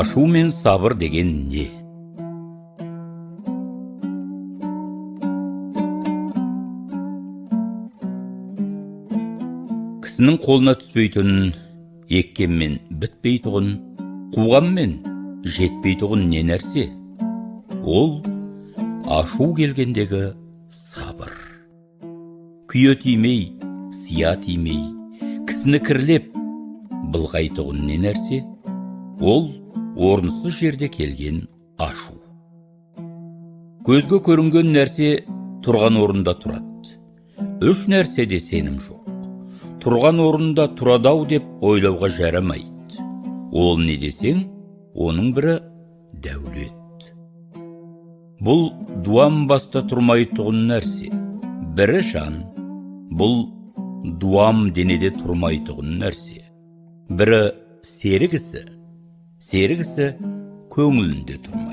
Ашу мен сабыр деген не? Кісінің қолына түспейтін, еккенмен бітпейтұғын, қуғанмен жетпейтұғын не нәрсе? Ол ашу келгендегі сабыр. Күйе тимей, сия тимей, кісіні кірлеп, былғайтұғын не нәрсе? Ол орынсыз жерде келген ашу. Көзге көрінген нәрсе тұрған орында тұрады. Үш нәрседе сенім жоқ. Тұрған орында тұрады-ау деп ойлауға жарамайды. Ол не десең, оның бірі дәулет. Бұл дуан баста тұрмайтұғын нәрсе. Бірі жан, бұл дуам денеде тұрмайтұғын нәрсе. Бірі серік ісі, серік ісі көңілінде тұрмайды.